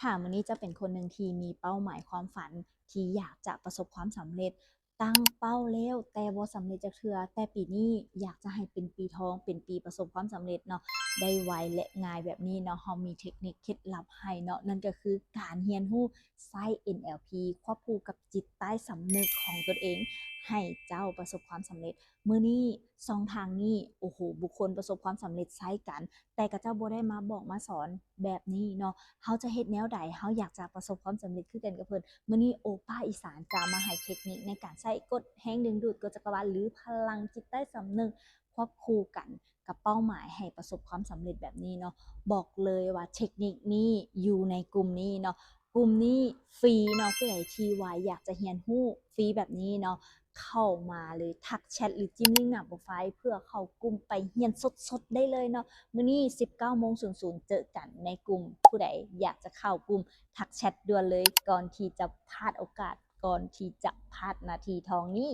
ຖ້າມື້ນີ້ເຈົ້າເປັນຄົນໜຶ່ງທີ່ມີເປົ້າໝາຍຄວາມຝັນ ທີ່ຢາກຈະປະສົບຄວາມສຳເລັດ, ຕັ້ງເປົ້າແລ້ວແຕ່ບໍ່ສຳເລັດຈັກເທື່ອ, ແຕ່ປີນີ້ຢາກຈະໃຫ້ເປັນປີທອງ ເປັນປີປະສົບຄວາມສຳເລັດເນາະ ໄດ້ໄວ ແລະ ງ່າຍແບບນີ້ເນາະ. ເຮົາມີເທັກນິກເຄັດລັບໃຫ້ເນາະ, ນັ້ນກໍຄືການຮຽນຮູ້ໃຊ້ ເອັນແອລພີ ຄວບຄູ່ກັບຈິດໃຕ້ສຳນຶກຂອງຕົນເອງ ໃຫ້ເຈົ້າປະສົບຄວາມສຳເລັດ. ມື້ນີ້ຊ່ອງທາງນີ້ ໂອ້ໂຫ ບຸກຄົນປະສົບຄວາມສຳເລັດໃຊ້ກັນ, ແຕ່ຂະເຈົ້າບໍ່ໄດ້ມາບອກມາສອນແບບນີ້ເນາະ. ເຮົາຈະເຮັດແນວໃດ ເຮົາຢາກຈະປະສົບຄວາມສຳເລັດຄືກັນກັບເພິ່ນ. ມື້ນີ້ໂອປ້າອີສານຈະມາໃຫ້ເທັກນິກໃນການໃຊ້ກົດແຮງດຶງດູດ ກົດຈັກກະວານ ຫຼື ພະລັງຈິດໃຕ້ສຳນຶກ ຄວບຄູ່ກັນກັບເປົ້າໝາຍໃຫ້ປະສົບຄວາມສຳເລັດແບບນີ້ເນາະ. ບອກເລີຍວ່າເທັກນິກນີ້ຢູ່ໃນກຸ່ມນີ້ເນາະ, ກຸ່ມນີ້ຟຣີເນາະ. ຜູ້ໃດທີ່ວ່າຢາກຈະຮຽນຮູ້ຟຣີແບບນີ້ເນາະ ເຂົ້າມາເລີຍ, ທັກແຊັດ ຫຼື ຈິ້ມລິ້ງໜ້າໂປຣໄຟ ເພື່ອເຂົ້າກຸ່ມໄປຮຽນສົດໆໄດ້ເລີຍເນາະ. ມື້ນີ້ ສິບເກົ້າໂມງສູນສູນ ເຈີກັນໃນກຸ່ມ. ຜູ້ໃດຢາກຈະເຂົ້າກຸ່ມ ທັກແຊັດດ່ວນເລີຍ ກ່ອນທີ່ຈະພາດໂອກາດ, ກ່ອນທີ່ຈະພາດນາທີທອງນີ້.